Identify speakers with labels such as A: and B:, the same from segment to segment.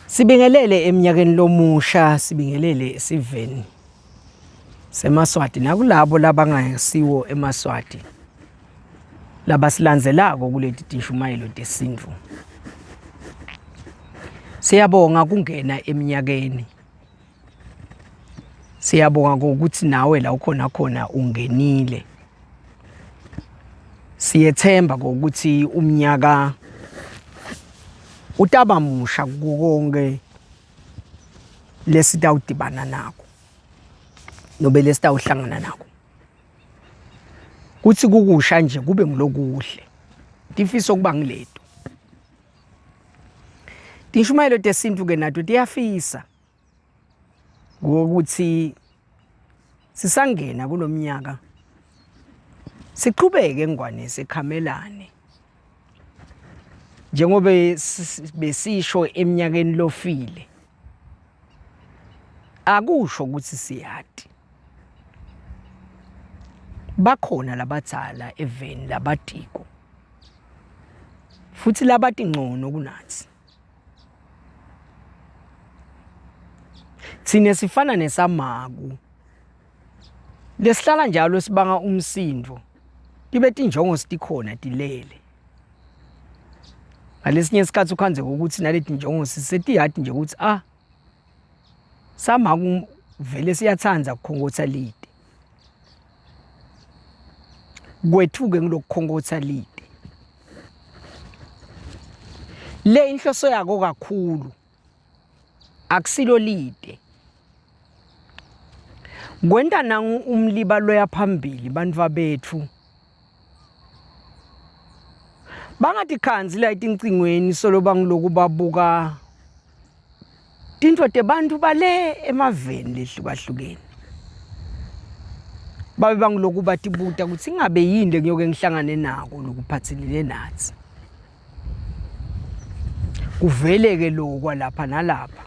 A: Sibingelele eminyakeni lomusha, sibingelele esiveni semaSwati nakulabo labangasiwo emaSwati labasilandzelako kuleti tinshumayelo tesintfu. Siyabonga kungena eminyakeni. Siyabonga ngokuthi nawe la ukhona khona ungenile. Siyethemba ngokuthi umnyaka utaba musha kukonke lesitawudibana nako nobe lesitawuhlangana nako. Kuthi kukusha nje kube ngulokuhle. Tifiso kuba ngileto. Tinshumayelo tesintu ke nato tiyafisa ngokuthi sisangena kulomnyaka siqhubeke ngwane sikhamelane njengoba besisho eminyakeni lofile akusho ukuthi siyati bakhona labadzala eveni labatiko futhi labati ngcono kunathi Thina sifana nesamaku lesihlala njalo sibanga umsindo tibe tinjongo sitikhona tilele. Ngalesinye isikhathi ukhandze ukuthi naleti njongo setiyati nje ukuthi ah samaku vele siyathanda ukukhonkotha lide. Kwethu-ke ngilokukhonkotha lide. Le inhloso yako kakhulu akusilo lide. Kwenta nangu umliba loya phambili bantfwa betfu bangatikhandzi la etincingweni solo bangiloku babuka tintfo tebantfu bale emaveni lehlukahlukene. Babe bangiloku batibuta kutsi ingabe yini lengiyoke ngihlangane nako lokuphatselene natsi. Kuvele-ke lokwa lapha nalapha.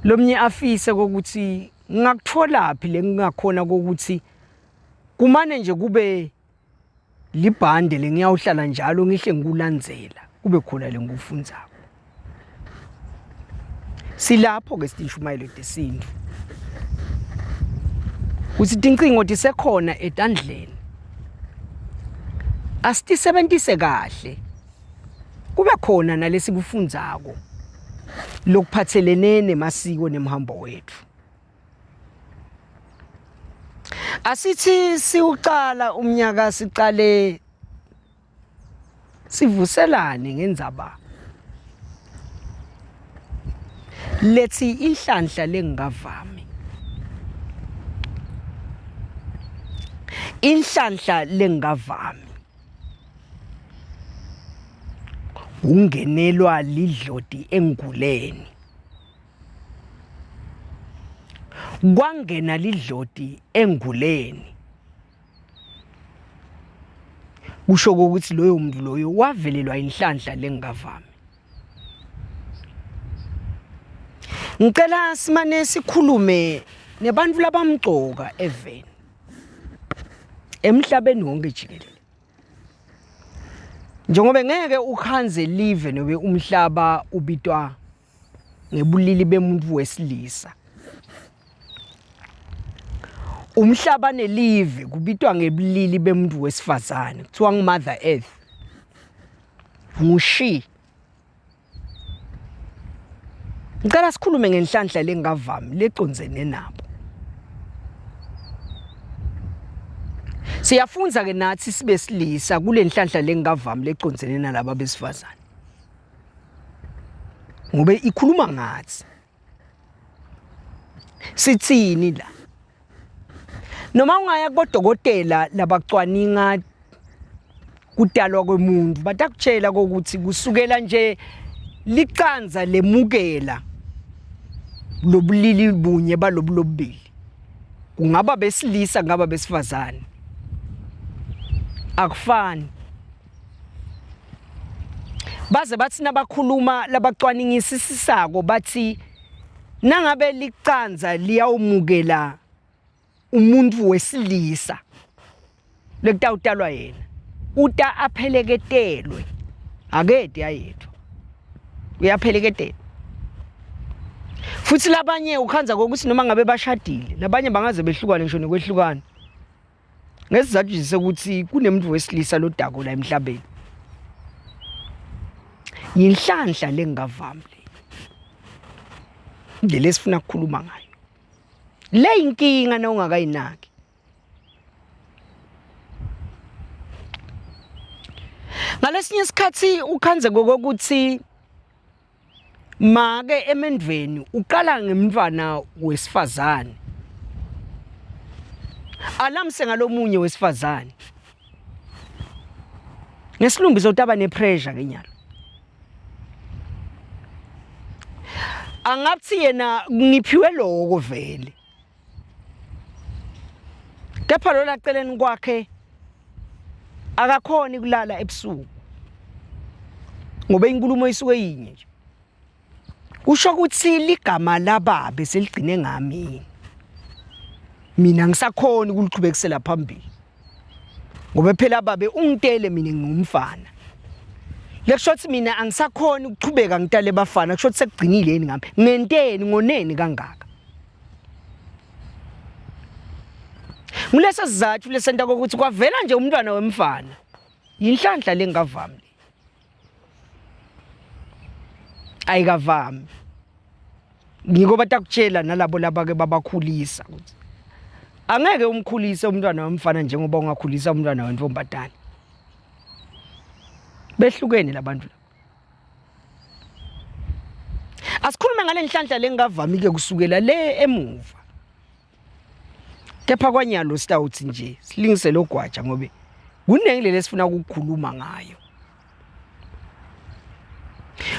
A: Lomnye afise kokuthi ngingakutholaphi lengingakhona kokuthi kumane nje kube libhande lengiyawuhlala njalo ngihle ngikulandzela kube khona lengikufundzako. Silapho ke sitishumayelo tesintfu. Kutsi tincingo tisekhona etandleni. Asitisebentise kahle. Kube khona nalesikufundzako lokuphathelene nemasiko nemhambo wetfu. Asithi siwucala umnyaka siqale sivuselane ngendzaba lethi inhlanhla lengavami. Inhlanhla lengavami. Ungenelwa lidloti enguleni. Kwangena lidloti enguleni. Kusho ukuthi loyo muntu loyo wavelelwa inhlanhla lengavami. Ngicela simane sikhulume nebantu labamgcoka eveni. Emhlabeni wonke jikelele. Njengoba ngeke ukhanze live nobe umhlaba ubitwa ngebulili bemuntu wesilisa. Umhlaba nelive kubitwa ngebulili bemuntu wesifazane kuthiwa ngu-mother earth ngu-she. Ngicela sikhulume ngenhlanhla lengavami lecondzene nabo. Siyafundza ke nathi sibesilisa kule nhlanhla lengavami lecondzene nalaba besifazane. Ngobe ikhuluma ngathi. Sithini la? Noma ungaya kubodokotela labacwaninga kudalwa kwemuntu batakutshela kokuthi kusukela nje licanza lemukela lobulili bunye balobu lobubili kungaba besilisa kungaba besifazane akufani baze bathi nabakhuluma labacwaningisisako bathi nangabe licanza liyawumukela umuntu wesilisa lekutawutalwa yena uta apheleketelwe akede ayedwa. Uyapheleketela. Futhi labanye ukhanza kokuthi noma ngabe bashadile, labanye bangaze behlukane ngisho nokwehlukana. Ngesizathu nje sekuthi kunemuntu wesilisa lodako la emhlabeni. Yinhlanhla lengavami le. Indlela esifuna ukukhuluma ngayo. Le inkinga na ungakayinaki. Ngalesinye isikhathi ukhanze kokuthi make emendveni uqala ngemntwana wesifazane alamse ngalomunye wesifazane ngesilumbi sotaba nepressure ke nyalo angathi yena ngiphiwe lokho vele Kepha lo laceleni kwakhe akakhoni kulala ebusuku ngoba inkulumo isuke yinye nje. Kusho ukuthi ligama lababe seligcine ngami. Mina ngisakhoni ukuliqhubekisela phambili. Ngoba phela babe ungitele mina ngingumfana. Lekusho ukuthi mina angisakhoni ukuqhubeka ngitale bafana kusho ukuthi sekugcinile yini ngami. Ngenteni ngoneni kangaka. Nguleso sizathu lesenta kokuthi kwavela nje umntwana wemfana. Yinhlanhla lengavami le. Ayikavami. Ngiko batakutshela nalabo labake babakhulisa ukuthi angeke umkhulise umntwana wemfana njengoba ungakhulisa umntwana wentombazane. Behlukene labantu laba. Asikhulume ngale nhlanhla lengavami ke kusukela le emuva. Kepha kwanyalo sitawuthi nje silingise logwaja ngobe kuningi leli esifuna ukukhuluma ngayo.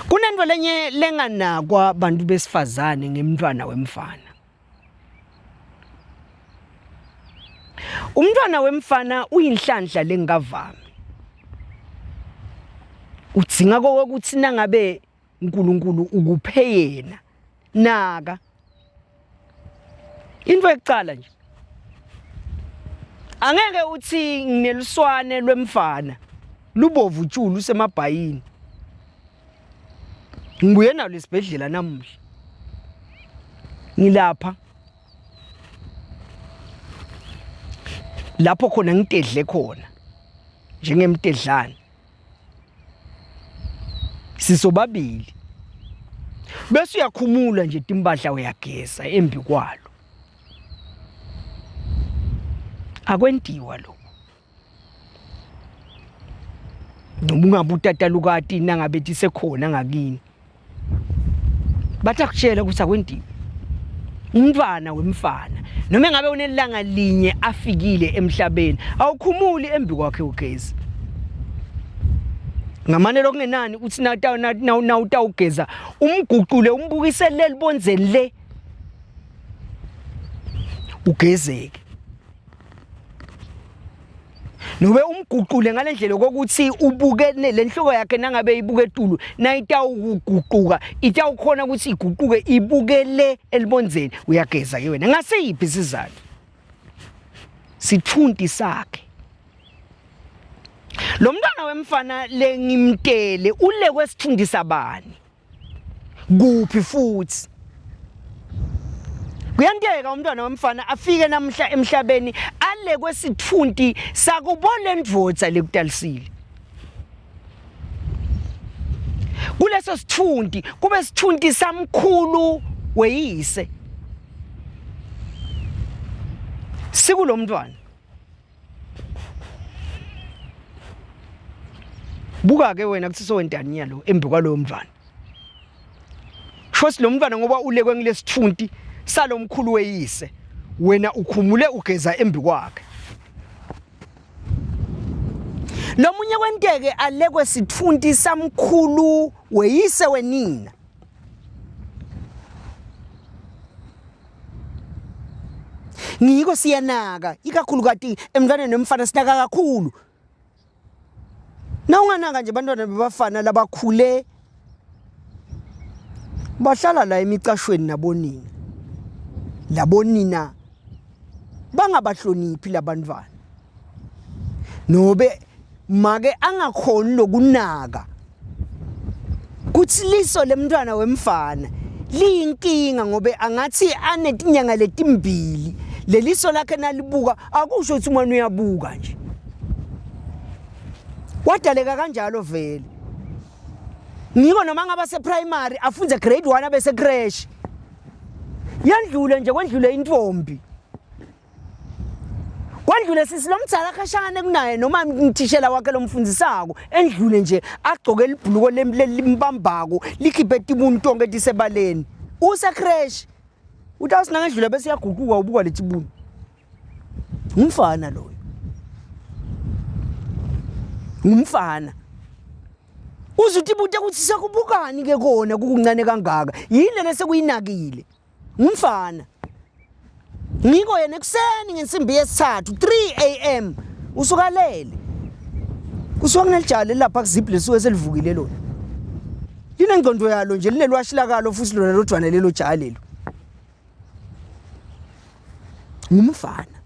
A: Kunento lenye lenganakwa bantu besifazane ngemntwana wemfana. Umntwana wemfana uyinhlanhla lengavami. Udzinga kokuthi nangabe uNkulunkulu ukuphe yena naka into ekucala nje angeke uthi ngineluswane lwemfana lubovu tshulu usemabhayini ngibuye nalo esibhedlela namuhla ngilapha lapho khona ngitedle khona njengemtedlane sisobabili bese uyakhumula nje timpahla uyageza embi kwalo akwentiwa lokho noma ungabe utatalukati nangabe tisekhona ngakini batakutshela ukuthi akwentiwe umntwana wemfana noma engabe unelanga linye afikile emhlabeni awukhumuli embi kwakhe ugezi ngamane lokungenani uthi nawutawugeza umguqule umbukise leli bonzeni le ugezeke nobe umguqule ngalendlela kokuthi ubuke lenhloko yakhe nangabe ibuke etulu nayitawuguquka itawukhona ukuthi iguquke ibuke le elibonzeni uyageza ke wena ngaseyiphi isizathu sithunti sakhe lo mntwana wemfana lengimtele ule kwesithundi sabani kuphi futhi kuyanteka umntwana womfana afike namhla emhlabeni ale kwesithunti sakubo lendvodza lekutalisile kuleso sithunti kube sithunti samkhulu weyise sikulomntwana buka ke wena kuthi sowentani nyalo embi kwalowo mntwana shothi lo mntwana ngoba ulekwe ngilesithunti salomkhulu weyise wena ukhumule ugeza embi kwakhe lomunye kwenteke alekwe sithunti samkhulu weyise wenina ngiko siyanaka ikakhulukati emntwaneni wemfana sinaka kakhulu na unganaka nje abantwana bebafana labakhule bahlala la emicashweni nabonina labonina bangabahloniphi labantwana nobe make angakhoni lokunaka. Kutsi liso lemntfwana wemfana liyinkinga ngobe angatsi anetinyanga letimbili leliso lakhe nalibuka akusho ukuthi umwana uyabuka nje. Wadaleka kanjalo vele. Ngiko noma ngaba seprimary afunze grade 1 abe secrash. Yendlule nje kwendlule intombi. Kwandlule sisi lomdzala khashane kunaye noma ngithishela wakhe lomfundisako endlule nje agcoke libhuluko lelimbambako likhiphe tibunu tonke tisebaleni. Use crash. Utawuthi nangendlula bese uyaguquka ubuka letibunu. Ngumfana loyo. Ngumfana. Uze utibute ukuthi sekubukani ke kona kukuncane kangaka. Yini le sekuyinakile? Ngumfana. Ngiko yena ekuseni ngensimbi yesithathu 3 am usuka lele. Kusuka kunelijali lapha kuzip lesuke selivukile lona. Linengqondo yalo nje linelwashi lakalo futhi lona lodwana lelo jali lelo. Ngumfana.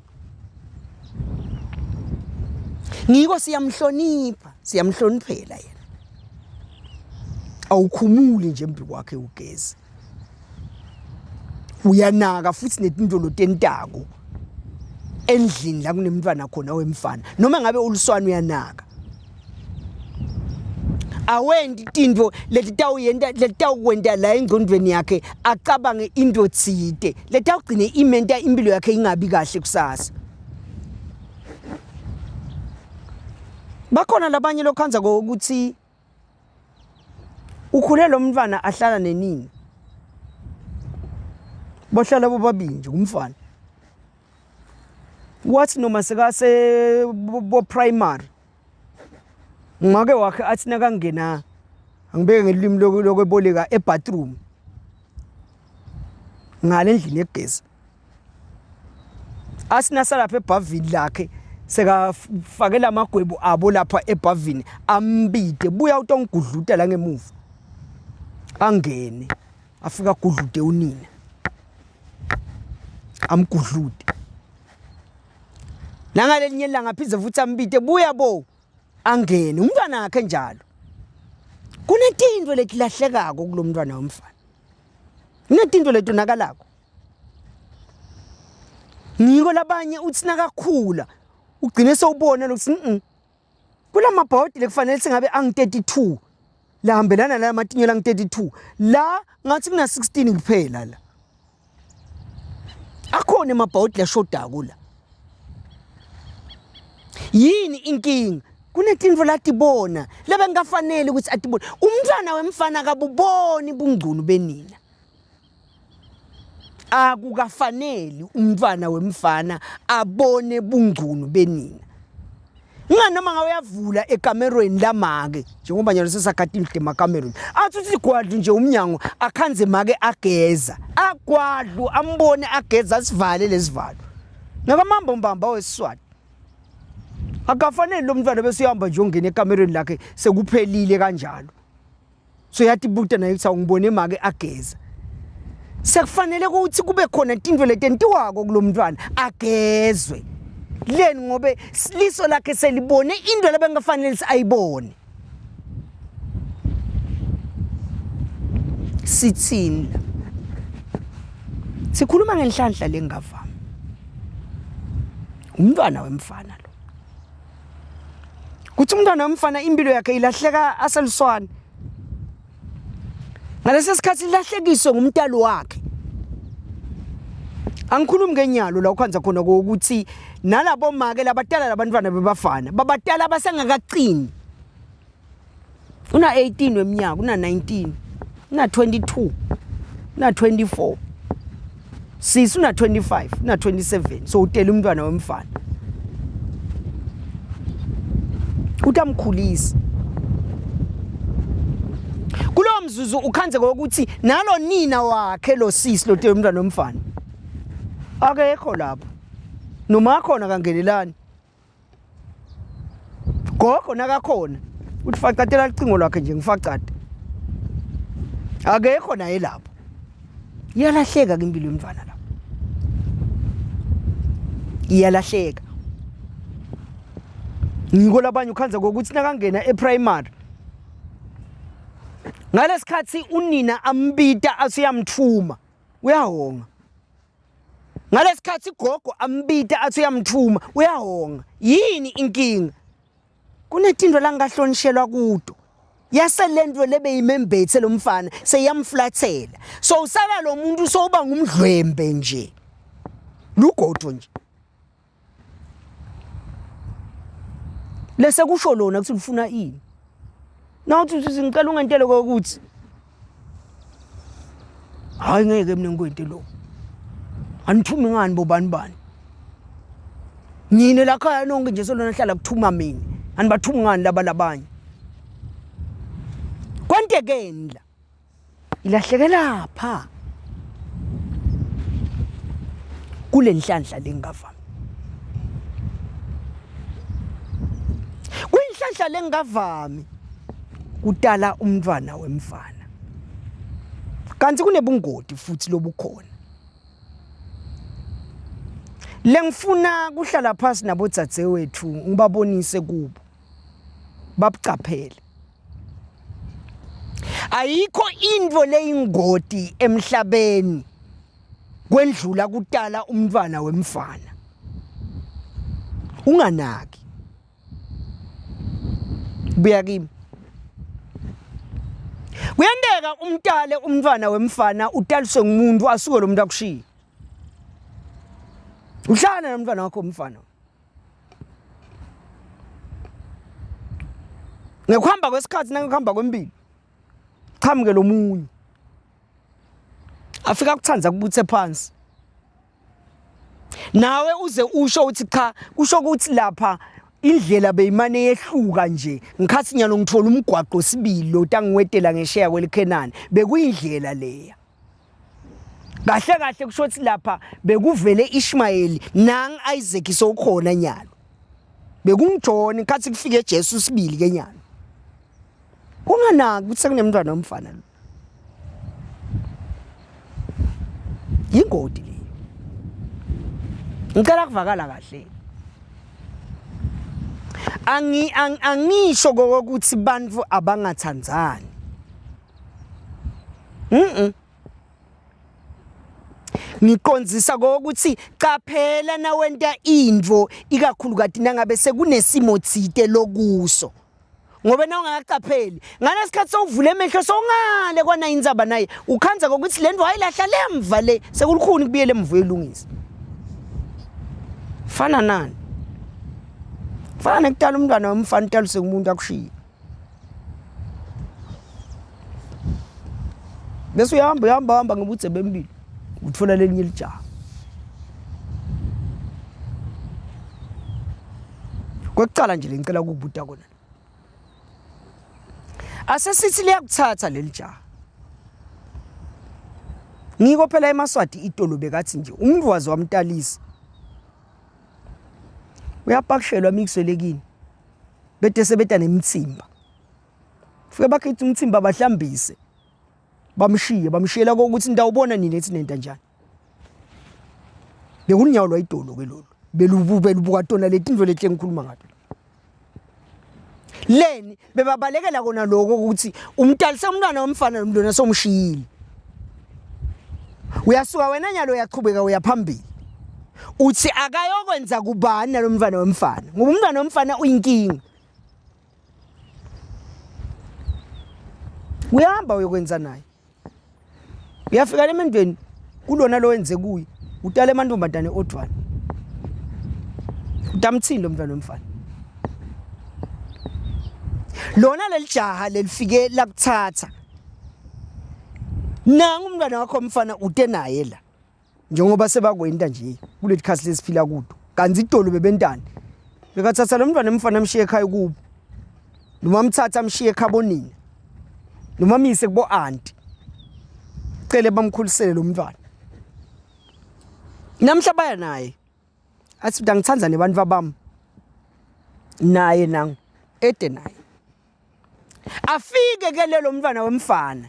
A: Ngiko siyamhlonipha, siyamhloniphela yena. Awukhumuli nje embi kwakhe ugeze. Uyanaka futhi netinto lotentako endlini la kunemntwana khona wemfana noma ngabe uluswane uyanaka. Awenti tintfo letitawuyenta letitawukwenta la engcondvweni yakhe acabange into tsite letawugcine imenta impilo yakhe ingabi kahle kusasa. Bakhona labanye lokhandza kokuthi ukhule lo mntwana ahlala nenina. Bahlala bobabili nje kumfana. Wathi noma sekase bo primary make wakhe athi nakangena angibeke ngelimi lokweboleka ebathroom ngale ndlini yekugeza athi nasalapha ebhavini lakhe sekafakela amagwebu abo lapha ebhavini ambide buya utongigudluta la ngemuva angene afika agudlude unina amgudlude Nangalelinye ilanga aphinde futhi ambite buya bo angene umntwana wakhe njalo. Kunetinto letilahlekako kulomntwana womfana. Kunetinto letonakalako. Ngiko labanye uthi nakakhula ugcine sewubona lokuthi mhm kulamabhawodi lekufanele singabe angu-32 lahambelana la matinyo langu-32 la ngathi kuna-16 kuphela la akhona emabhawodi lashodako la yini inkinga kunetintfo latibona lebengafanele ukuthi atibone umntwana wemfana akabuboni bungcunu benina Akukafaneli umntwana wemfana abone bungcunu benina. Nganoma ngabe uyavula ekamerweni lamake njengoba nyalo sesakhatile emakamerweni athi uthi gwadlu nje umnyango akhanze make ageza agwadlu ambone ageza asivale lesivalo nakamambo mbamba wesiswati akafanele lo mntwana bese uyahamba nje ungena ekamerweni lakhe sekuphelile kanjalo So yatibuta naye ukuthi awungibone make ageza. Sekufanele ukuthi kube khona tintfo letentiwako kulomntwana agezwe. Leni ngobe liso lakhe selibone into lebengafanele ayibone. Sithini la? Sikhuluma ngenhlanhla lengavami. Umntwana wemfana lo. Kuthi umntwana womfana impilo yakhe ilahleka aseluswane. Ngalesi sikhathi ilahlekiswe ngumntalo wakhe. Angikhulumi ngenyalo la ukhanza khona ukuthi nalabo make labatala labantwana bebafana babatala basengakaqini. Una 18 weminyaka, una 19, una 22, una 24. Sisi una 25, una 27. So utela umntwana wemfana. Utamkhulisa. Kulowo mzuzu ukhanze ngokuthi nalo nina wakhe lo sisi lo tela umntwana womfana. Akekho lapho. Noma akhona kangenelani. Gogo nakakhona uthi facatela licingo lwakhe nje ngifacade. Akekho naye lapho. Iyalahleka ke impilo yomntwana lapho. Iyalahleka. Ngiko labanye ukhanza ngokuthi nakangena eprimary. Ngalesikhathi unina ambita asiyamthuma uyahonga. Ngalesikhathi gogo ambita athi uyamthuma uyahonga. Yini inkinga? Kunetinto la ngahlonishelwa kuto. Yase lento lebe imembethe lomfana seyamflathela. So usala lo muntu sowuba ngumdlwembe nje. Lugodo nje. Lese kusho lona ukuthi ufuna ini. Nawuthi uthi ngicela ungentele kokuthi hayi ngeke mina ngikwente lokho. Anithumi ngani bobani bani? Nina la khaya nonke nje solona hlala kuthuma mina. Anibathumi ngani laba labanye? Kwentekeni la? Ilahleke lapha. Kule nhlanhla lengavami. Kuyinhlanhla lengavami kutala umntwana wemfana. Kanti kunebungoti futhi lobukhona. Lengifuna kuhlala phasi nabodzadzewethu ngibabonise kubo. Babucaphele. Ayikho into leyingoti emhlabeni kwendlula kutala umntwana wemfana. Unganaki. Buya kimi. Kuyenteka umtale umntwana wemfana utaliswe ngumuntu asuke lo muntu akushiye. Uhlala nomntwana wakho umfana. Ngekuhamba kwesikhathi nangekuhamba kwempilo qhamuke lo munye. Afika kuthanda kubuthe phansi. Nawe uze usho uthi cha kusho ukuthi lapha indlela beyimane yehluka nje ngikhathi nyalo ngithola umgwaqo sibili lo tangiwetela ngesheya kwelikhenani bekuyindlela leya kahle kahle kusho ukuthi lapha bekuvele Ishmayeli nang Isaac sowukhona nyalo bekungiJohn ngikhathi kufike Jesu sibili ke nyalo unganaki ukuthi sekunemntwana womfana lo yingodi leyo ngicela kuvakala kahle angi angisho kokuthi bantu abangathandzani mhm ngiqonzisa kokuthi qaphela nawenta intfo ikakhulukati nangabe sekunesimo tsite lokuso ngoba na ungakaqapheli ngalesikhathi sowuvula emehlo sowungale kwana intsaba naye ukhanza kokuthi le nto wayilahla lemva le sekulukhuni kubuyele emva uyilungisa fana nani fana nekutala umntwana womfana utalise kumuntu akushiye bese uyahamba uyahamba hamba ngobudze bempilo uthola lelinye lijaha kwekucala nje lengicela ukukubuta kona asesithi liyakuthatha leli jaha ngiko phela emaswati itolo bekathi nje umuntu waze wamtalisa uyapakishelwa amikiswelekini bete sebeta nemtsimba fike bakhethe umtsimba bahlambise bamshiye bamshiyela kokuthi ndawubona nini ethi nenta njani bekunyawo lwayidolo ke lolu belubu belubuka tona letinto leti engikhuluma ngato leni bebabalekela kona lokho ukuthi umtalise umntwana womfana lomntwana somshiyile uyasuka wena nyalo uyaqhubeka uyaphambili uthi akayokwenza kubani nalomntwana womfana ngoba umntwana womfana uyinkinga uyahamba uyokwenza naye uyafika lemendweni kulona lo wenze kuye utale amantombazane odwana utamthini lo mntwana womfana lona lelijaha lelifike lakuthatha nangu umntwana wakho mfana ute naye la njengoba sebakwenta nje kuleli khasi lesiphila kudo kanti idolo bebentani bekathatha lo mntwana emfana amshiye ekhaya kubo noma amthatha amshiye ekhabonina noma amyise kubo anti cele bamkhulisele lo mntwana namhla baya naye athi ngithanda nebantu babami naye nangu ede naye afike ke lelo mntwana wemfana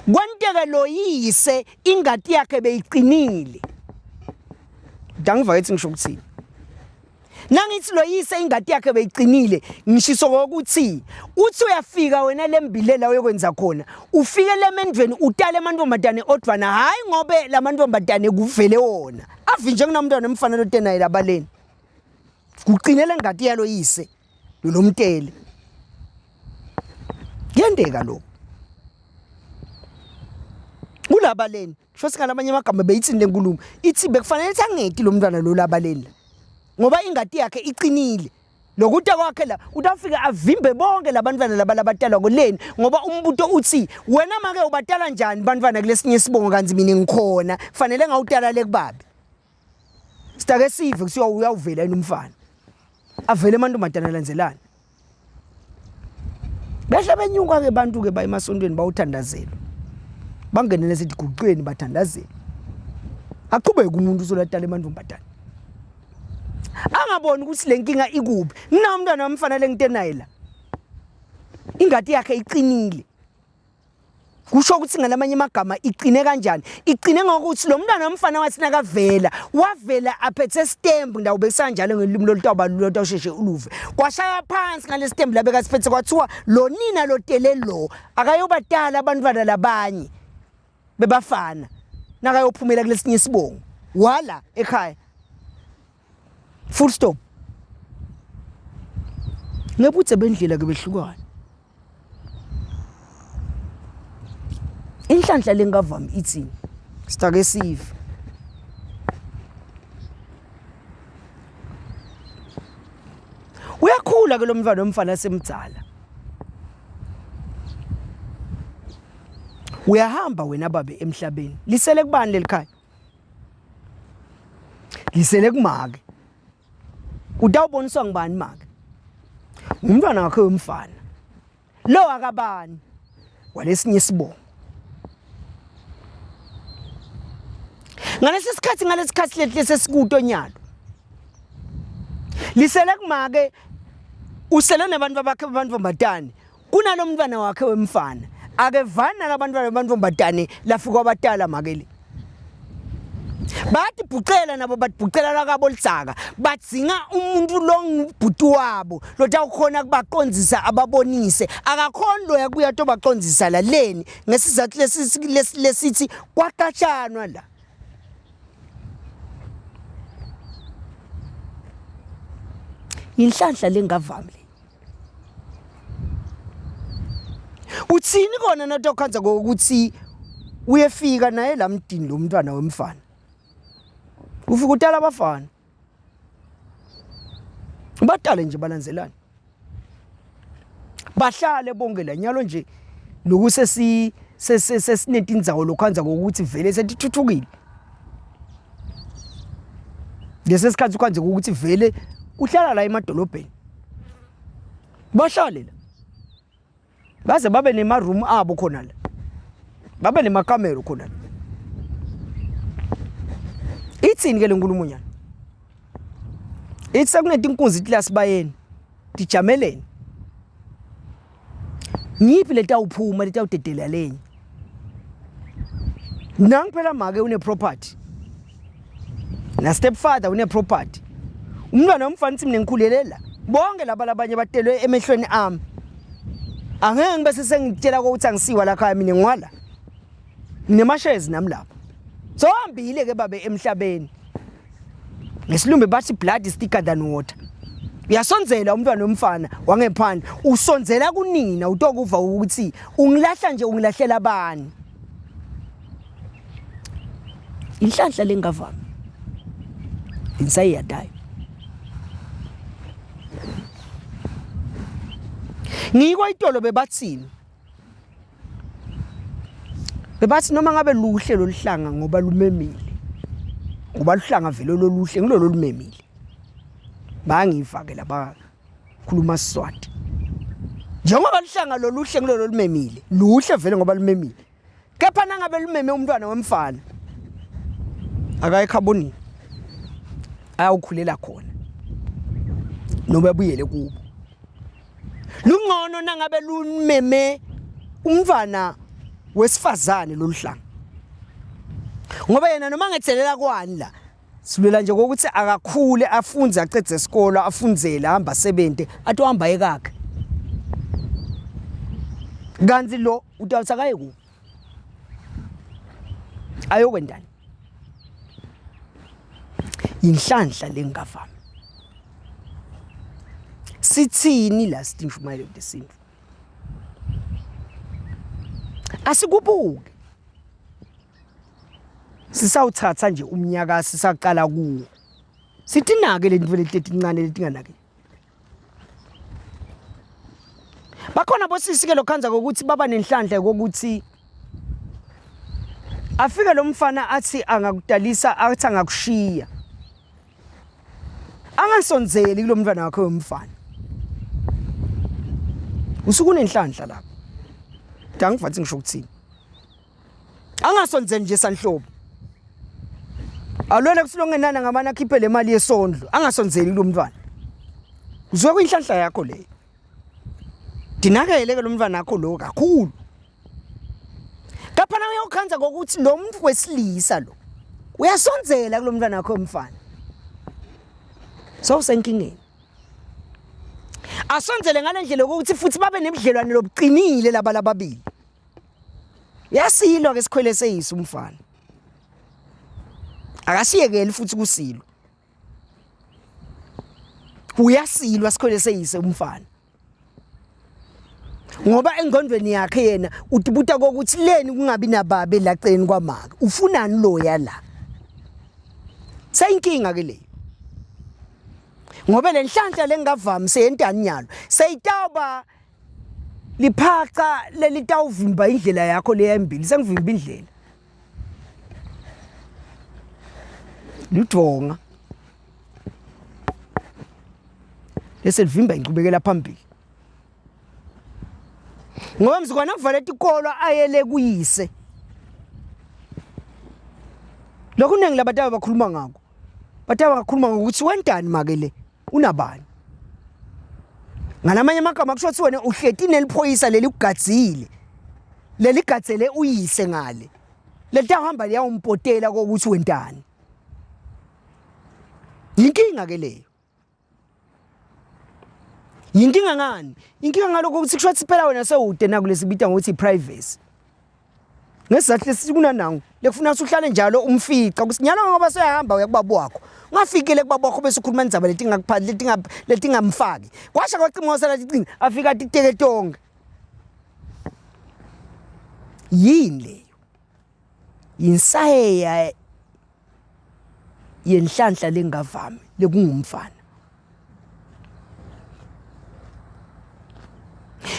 A: kwenteke lo yise ingati yakhe beyiqinile dangiva ethi ngisho ukuthini Nangithi lo yise ingadi yakhe beyiqinile ngishiso ngokuthi uthi uyafika wena lembilela uyokwenza khona ufike lemendveni utale amantombazane odwana hayi ngobe lamantombazane kuvele wona avinje kunamntwana emfana lotenaye labaleni kuqinele ngati yalo yise lomtele kuyenteka lokho kulabaleni sho singalamanye amagama beyithini lenkulumo ithi bekufanele ukuthi angeti lo mntwana lo labaleni la ngoba ingati yakhe iqinile lokuta kwakhe la utafika avimbe bonke labantwana laba labatalwa kuleni ngoba umbuto uthi wena make ubatala njani bantwana kulesinye isibongo kanti mina ngikhona kufanele ngawutala le kubabe sitake sive kuthiwa uyawuvela yini umfana avele amantombazane alandzelana Behle benyuka ke bantu ke baye emasontweni bawuthandazela. Bangene nesiguqweni bathandazela. Aqhubeke umuntu uzolatala emantombazane. Angaboni ukuthi lenkinga ikuphi. Mina umntwana wamfana lengitenaye la. Ingadi yakhe iqinile. Kusho ukuthi ngalamanye amagama iqine kanjani? Iqine ngokuthi lo mntwana womfana wathi nakavela, wavela aphethe stamp ndawo besanjalo ngelimi lolutawuba lula utawusheshe uluve. Kwashaya phansi ngale stamp la bekasiphethe kwathiwa lo nina lotele lo akayobatala abantwana labanye bebafana nakayophumela kulesinye isibongo. Wala ekhaya. Full stop. Ngebuthe bendlela ke behlukana. Inhlanhla lengavami ithi sitake sive. Uyakhula ke lo mntwana omfana semdzala. Uyahamba wena babe emhlabeni. Lisele kubani lelikhaya? Lisele kumake. Utawuboniswa ngubani make? Ngumntwana wakhe wemfana. Lo akabani walesinye isibongo. Ngalesi sikhathi ngalesikhathi leti lesesikuto nyalo. Lisele kumake usele nabantu bakhe babantombatane kunalomntwana wakhe wemfana akevani nalabantwana bantombatane lafika wabatala makele bayatibhucela nabo batibhucela lakabo lidzaka badzinga umuntu longubhuti wabo lotawukhona kubaqondzisa ababonise akakhoni loya kuya tobacondzisa laleni ngesizathu lesithi kwaqatshanwa la Inhlanhla lengavami le. Uthini kona natokhanza ngokuthi uyefika naye la mdini lo mntwana wemfana. Ufika utala abafana. Batale nje balandzelana. Bahlale bonke la nyalo nje loku sesi sesinetindzawo lokhanza ngokuthi vele setithuthukile. Lesi sikhathi ukhanze ukuthi vele uhlala la emadolobheni. Bahlale la. Baze babe nema room abo khona la. Babe nemakamero khona la. Ithini ke lenkulumo nyana? Ithi sekunetinkunzi tilasibayeni. Tijamelene. Ngiphi letawuphuma letawudedela lenye? Nangu phela make une property. Na stepfather une property. Umntwana womfana uthi mina ngikhulele la. Bonke laba labanye batelwe emehlweni ami. Angeke ngibe sesengitshela ukuthi angisiwa la khaya mina ngiwala. Nginemashezi nami lapha. So hambile ke babe emhlabeni. Ngesilumbi bathi blood is thicker than water. Uyasondzela umntwana womfana wangephandle, usondzela kunina utokuva ukuthi ungilahla nje ungilahlela abani. Inhlanhla lengavami. Insayiyadayo. Ngikho itolo bebathini? Bebathi noma ngabe luhle loluhlanga ngoba lumemile. Ngoba luhlanga vele loluhle ngilolo lumemile. Bangiva ke laba khuluma Siswati. Njengoba luhlanga loluhle ngilolo lumemile, luhle vele ngoba lumemile. Kepha nangabe lumeme umntwana wemfana akaye ekhabonini ayawukhulela khona noma abuyele kubo. Lungcono nangabe lumeme umntwana wesifazane loluhlanga. Ngoba yena noma ngethelela kwani la. Silwela nje kokuthi akakhule afunze acedze isikolo afundzele ahamba asebente atohamba ekakhe. Kanti lo utawuthi akaye kuphi? Ayokwendani? Yinhlanhla lengavami. Sithini la sithi inshumayelo yesintu? Asikubuke. Sisawuthatha nje umnyaka sisaqala kuwo. Sitinake lento leti letincane letinganaki. Bakhona bosisi ke lokhanza kokuthi baba nenhlanhla kokuthi afike lo mfana athi angakudalisa athi angakushiya. Angasondzeli kulo mntwana wakhe wemfana. Usuke unenhlanhla lapho. Dangivathi ngisho ukuthini. Angasondzeli nje sanhlobo. Alwele kusilongenana ngamane akhiphe le mali yesondlo, angasondzeli kulo mntwana. Usuke kuyinhlanhla yakho leyo. Dinakele ke lo mntwana wakho lo kakhulu. Kepha nawe uyokhanza ngokuthi lo muntu wesilisa lo uyasondzela kulo mntwana wakho womfana. Sowusenkingeni. Asondzele ngalendlela yokuthi futhi babe nebudlelwane lobuqinile laba lababili. Yasilwa ke sikhwele seyisi umfana. Akasiyekeli futhi kusilwa. Uyasilwa sikhwele seyise umfana. Ngoba engqondweni yakhe yena utibuta kokuthi leni kungabi nababe laceni kwamaka. Ufunani loya la? Seyinkinga ke leyo. Ngoba lenhlanhla lengavami seyentani nyalo. Seyitawuba liphaca lelitawuvimba indlela yakho leya embili sengivimba indlela ludvonga lese livimba inqubekela phambili ngoba mzukwana kuvala tikolo ayele kuyise lokuningi labantu abakhuluma ngako bataba bakhuluma ngokuthi wentani make le unabani ngalamanye amagama kusho ukuthi wena uhleti neliphoyisa leli kugadzile leligadzele uyise ngale letahamba liyawumpotela kokuthi wentani yinkinga ke leyo yinkinga ngani inkinga ngalokho ukuthi kusho ukuthi phela wena sewude nakulesi bita ngokuthi i-privacy Ngesizathu lesi kunanangu lekufuna ukuthi uhlale njalo umfica ukuthi nyalo ngoba seyahamba uya kubaba wakho. Ungafikile kubaba wakho bese ukhuluma indzaba letingakuphathi letinga letingamfaki. Kwasha kwacima wasala ticinga afika atiteke tonke. Yini leyo? Yinsayeya yenhlanhla lengavami lekungumfana.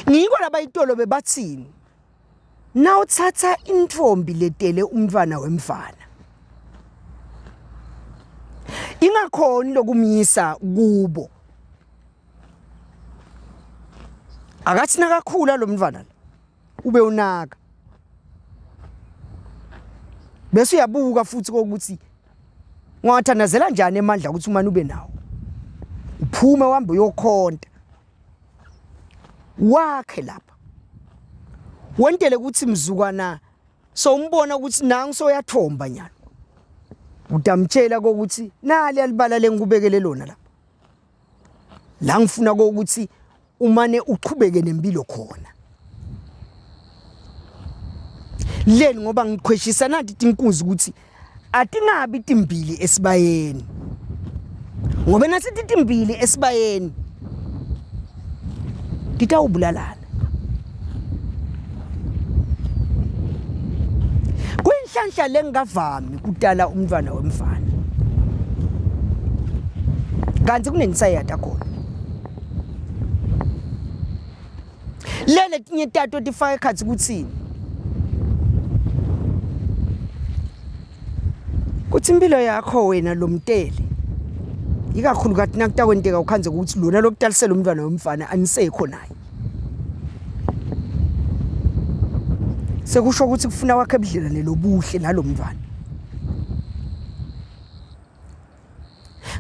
A: Ngiko labayitolo bebathini? Nawutsatsa intfombi letele umntfwana wemfana ingakhoni lokumyisa kubo akathi nakakhula lo mntfwana lo ube unaka bese uyabuka futhi kokuthi ungathandazela njani emandla ukuthi umane ube nawo uphume uhambe uyokhonta wakhe lapha wentele ukuthi mzukwana sowumbona ukuthi nangu soyathomba nyalo utamtshela kokuthi nali alibala lengikubekele lona lapha la ngifuna kokuthi umane uchubeke nempilo khona leni ngoba ngikhweshisa nathi tinkunzi ukuthi atingabi timbili esibayeni ngoba nasithi timbili esibayeni titawubulalana kuyinhlanhla lengavami kutala umntwana wemfana kanti kunensayada khona Le letinye tato tifaka ekhatsi kutsini? Kuthi impilo yakho wena lomtele ikakhulukati nakutakwenteka ukhandze ukuthi lona lokutalisela umntwana wemfana anisekho naye. Sekusho ukuthi kufuna wakhe budlelwane lobuhle nalomntwana.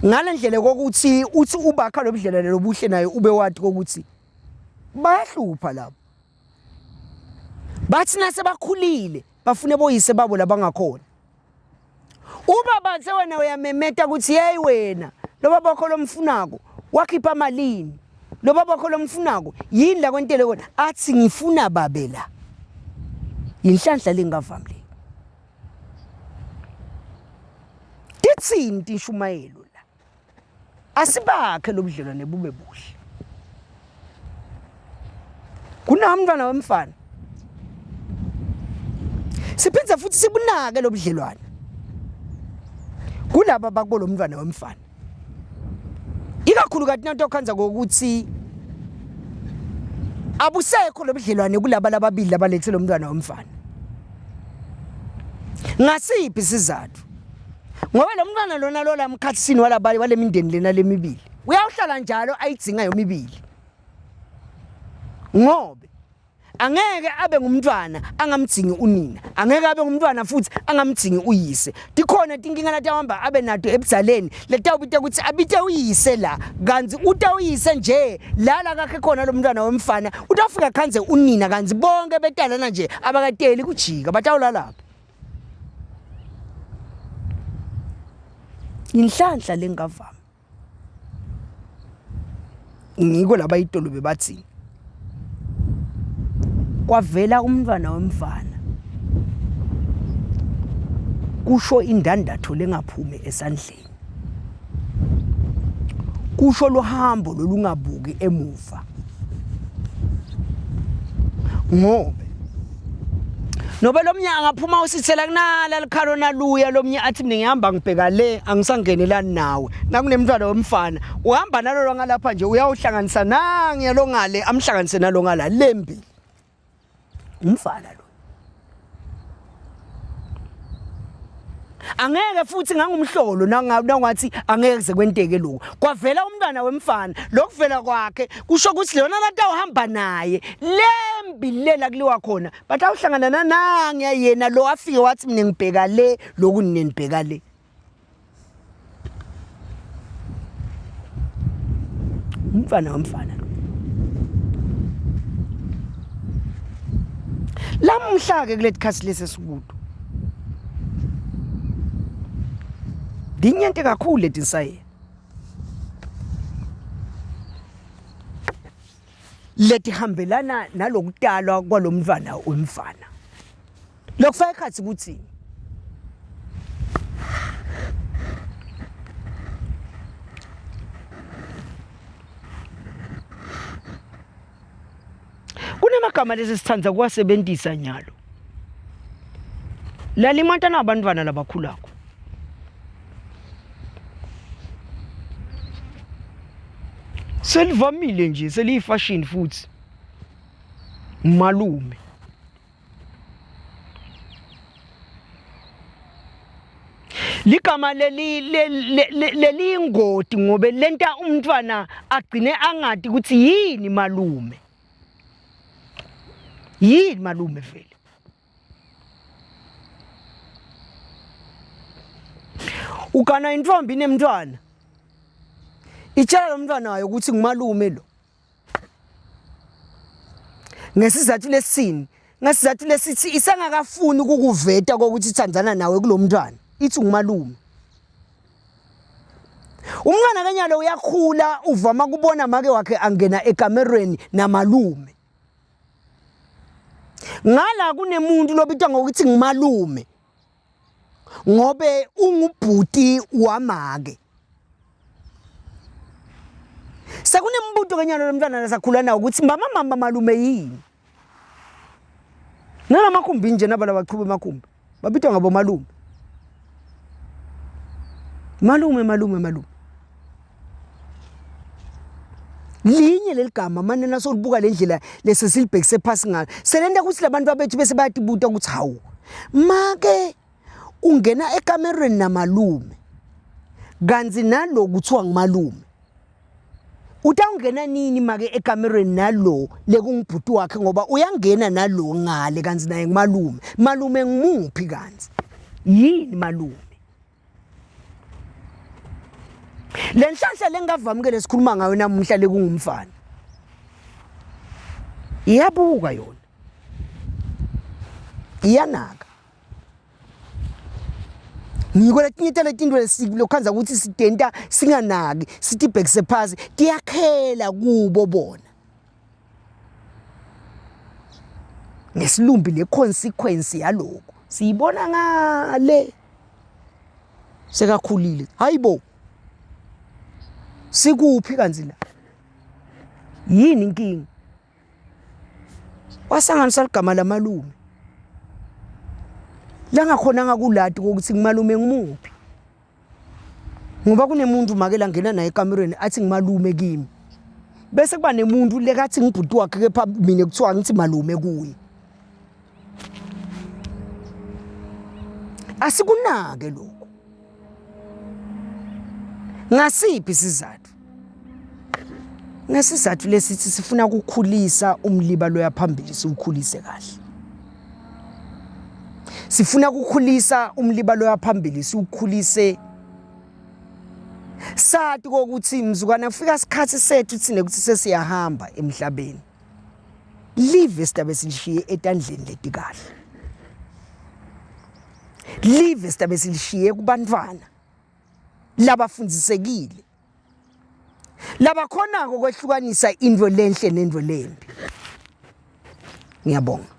A: Ngale ndlela kokuthi uthi ubakha lobudlelwane lobuhle naye ube wati kokuthi bayahlupha labo bathi nasebakhulile bafune boyise babo labangakhona Ubaba tse wena uyamemeta ukuthi hey wena lo baba wakho lomfunako wakhipha malini lo baba wakho lomfunako yini la kwentele kona athi ngifuna babe la yinhlanhla lengavami le titsini tinshumayelo la Asibakhe lobudlelwane bube buhle. Kunamntwana wemfana. Siphinde futhi sibunake lobudlelwane. Kulaba bakubo lomntwana wemfana. Ikakhulu kathi nanto okhanza ngokuthi abusekho lobudlelwane kulaba lababili labalethe lomntwana womfana. Ngasiphi isizathu? Ngoba lo mntwana lona lola mkhathisini walabali walemindeni lena lemibili uyawuhlala njalo ayidzinga yomibili. Ngobe angeke abe ngumntwana angamdzingi unina, angeke abe ngumntwana futhi angamdzingi uyise. Tikhona tinkinga latawuhamba abe nato ebudzaleni letawubita ukuthi abite uyise la kanti utawuyise nje la la kakhe khona lo mntwana wemfana utawufika khanze unina kanti bonke betalana nje abakateli kujika batawulalapha. Inhlanhla lengavami. Ngiko laba itolo bebathi kwavela umntwana wemfana kusho indandatho lengaphumi esandleni kusho luhambo lolungabuki emuva ngobe nobe lo mnye angaphuma usithela kunala likhalo naluya lo mnye athi mina ngihamba ngibheka le angisangenelani nawe nakunemntwana wemfana uhamba nalolo ngalapha nje uyawuhlanganisa nangiya lo ngale amhlanganise nalo ngala lembili umfana lo angeke futhi ngangumhlolo nangathi angeke kuze kwenteke lokhu kwavela umntwana wemfana lokuvela kwakhe kusho ukuthi lona latawuhamba naye lembi lela kuliwa khona batawuhlangana nanangiya yena lo afike wathi mina ngibheka le loku nina nibheka le umfana womfana lamuhla ke kuleti khasi lesi esikudo ndinyente kakhulu letinsayeya letihambelana nalokutalwa kwalomntwana wemfana Lokufaka ekhatsi kutsi kunemagama lesi sithanda kuwasebentisa nyalo lalimata nabantwana labakhulako selivamile nje seliyifashini futhi malume Ligama leli leliyingoti ngobe lenta umntwana agcine angati ukuthi yini malume. Yini malume vele? Ugana intombi nemntwana. Itshela lo mntwana wayo ukuthi ngumalume lo. Ngesizathu lesini? Ngesizathu lesithi isengakafuni ukukuveta kokuthi ithandana nawe kulomntwana. Ithi ungumalume. Umntwana kenyalo uyakhula uvama kubona make wakhe angena ekamerweni namalume. Ngala kunemuntu lobitwa ngokuthi ngumalume. Ngobe ungubhuti wamake. Sekunembuto kenyalo lomntwana lasakhula nawo ukuthi mama mama malume yini? Nalamakhumbi nje naba labachuba emakhumbi babitwa ngabo malume. Malume malume malume. Linye leligama mane nasolibuka lendlela lesesilibhekise phasi ngayo. Selenta ukuthi labantu bethu bese bayatibuta ukuthi hawu make ungena ekamerweni namalume kanti nalo kuthiwa ngumalume utawungena nini make ekamerweni nalo lekungubhuti wakhe ngoba uyangena nalo ngale kanti naye ngumalume malume ngumuphi kanti yini malume le nhlanhla lengavami ke lesikhuluma ngayo namuhla lekungumfana iyabuka yona iyanaka. Ngiko letinye taletinto lokhandza ukuthi sitenta singanaki, sitibhekise phasi, tiyakhela kubo bona. Ngesilumbi le consequence yalokho siyibona ngale sekakhulile. Hayibo, sikuphi kanti la? Yini inkinga? Wasanganisa ligama lamalume langakhonanga kulati kokuthi ngimalume ngimuphi, ngoba kunemuntu make langena naye ekamerweni athi ngimalume kimi, bese kuba nemuntu lekathi ngibhuti wakhe, kepha mina kuthiwa ngithi malume kuye. Asikunake lokho. Ngasiphi isizathu? Ngesizathu lesithi sifuna ukukhulisa umliba loya phambili, siwukhulise kahle. Sifuna ukukhulisa umliba loya phambili, siwukhulise sathi kokuthi mzukwana kufika isikhathi sethu thina ukuthi sesiyahamba emhlabeni. Live sidabe silishiye etandleni letikahle. Live sidabe silishiye kubantwana labafundisekile, labakhonako kwehlukanisa into lenhle nento lembi. Ngiyabonga.